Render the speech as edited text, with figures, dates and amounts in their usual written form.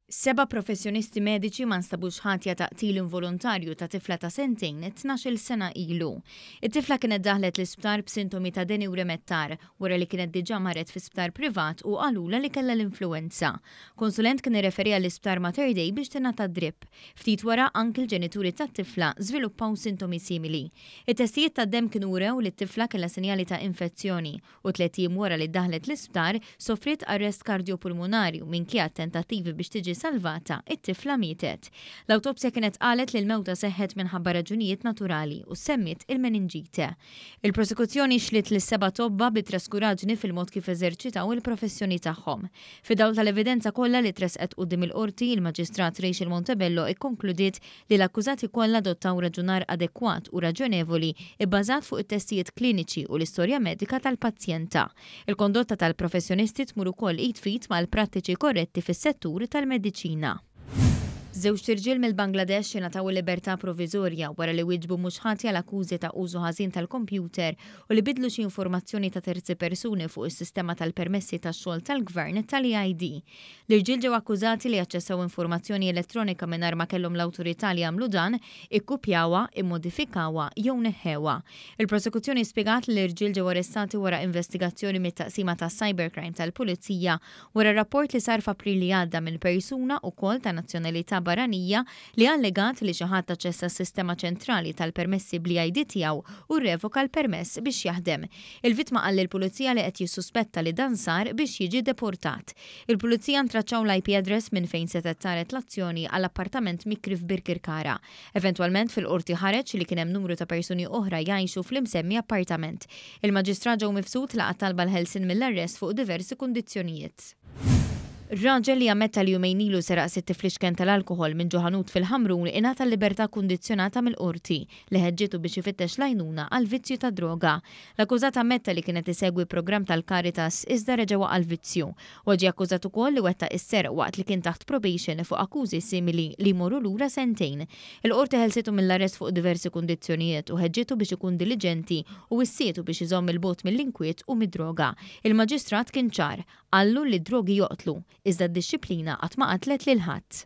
Seba' professjonisti mediċi ma nstabux ħatja ta' qtil involontarju ta' tifla ta' sentejn 12-il sena ilu. It-tifla kienet daħlet l-isptar b'sintomi ta' deni u remettar wara li kienet diġà marret fi sptar privat u qalulha li kellha l-influwenza. Konsulent kien irreferiha l-isptar Mater Dei biex tingħata drip. Ftit wara anki l-ġenituri tat-tifla żviluppaw sintomi simili. It-testijiet tad-demm kienu wrew li t-tifla kellha sinjali ta' infezzjoni u tlett ijiem wara li ddaħħlet l-isptar, sofriet arrest kardjopulmonari u minkejja t-tentattivi biex tiġi salvata, it-tifla mietet. L-awtopsja kienet qalet li l-mewta seħħet minħabba raġunijiet naturali u semmiet il-meninġite. Il-prosekuzzjoni xliet lis-seba' tobba bi traskuraġni fil-mod kif eżerċitaw il-professjoni tagħhom. Fid-dawl tal-evidenza kollha li tressqet quddiem il-Qorti, il-Maġistrat Rachel Montebello ikkonkludiet li l-akkużati kollha adottaw raġunar adekwat u raġonevoli bbażat fuq it-testijiet kliniċi u l-istorja medika tal-pazjenta. Il-kondotta tal-professjonisti tmur ukoll id f'id mal-prattiċi korretti fis-settur tal-mediċina. Żewġt irġiel mill-Bangladesh ingħataw il-libertà proviżorja wara li wieġbu mhux ħatja għal akkużi ta' użu ħażin tal-kompjuter u li biddlu xi informazzjoni ta' terzi persuni fuq is-sistema tal-permessi tax-xogħol tal-gvern tal-EID. L-irġiel ġew akkużati li aċċessaw informazzjoni elettronika mingħajr ma kellhom l-awtorità li jagħmlu dan, ikkupjawha, immodifikawha jew neħħewha. Il-prosekuzzjoni spjegat li l-irġiel ġew arrestati wara investigazzjoni mit-Taqsima tas-Cybercrime tal-Pulizija wara rapport li sar f'April li għadda minn persuna ukoll ta' nazzjonalità barranija li allegat li xi ħadd aċċessa s-sistema ċentrali tal-permessi bl-EID tiegħu u rrevoka l-permess biex jaħdem. Il-vittma qal lill-Pulizija li qed jissuspetta li dan sar biex jiġi deportat. Il-Pulizija ntraċċaw l-IP address minn fejn setgħet saret l-azzjoni għal appartament mikri f'Birkirkara. Eventwalment fil-Qorti ħareġ li kien hemm numru ta' persuni oħra jgħixu fl-imsemmi appartament. Il-Maġistrat Joe Mifsud laqa' talba għall-ħelsien mill-arrest fuq diversi kundizzjonijiet. Raġel li ammetta li jumejn ilu seraq sitt flixken tal-alkoħol minn ġo ħanut fil-Ħamrun ingħata l-libertà kundizzjonata mill-Qorti li ħeġġitu biex ifittex l-għajnuna għall-vizzju tad-droga. L-akkużat ammetta li kien qed isegwi programm tal-Caritas iżda reġa' waqa' l-vizzju. Huwa ġie akkużat ukoll li wettaq is-serq waqt li kien taħt probation fuq akkużi simili li jmorru lura sentejn. Il-Qorti ħelsitu mill-arrest fuq diversi kundizzjonijiet u ħeġġitu biex ikun diliġenti u wissietu biex iżomm 'il bogħod mill-inkwiet u mid-droga. Il-Maġistrat kien ċar. Qallu li d-drogi joqtlu, iżda d-dixxiplina qatt ma qatlet lil ħadd.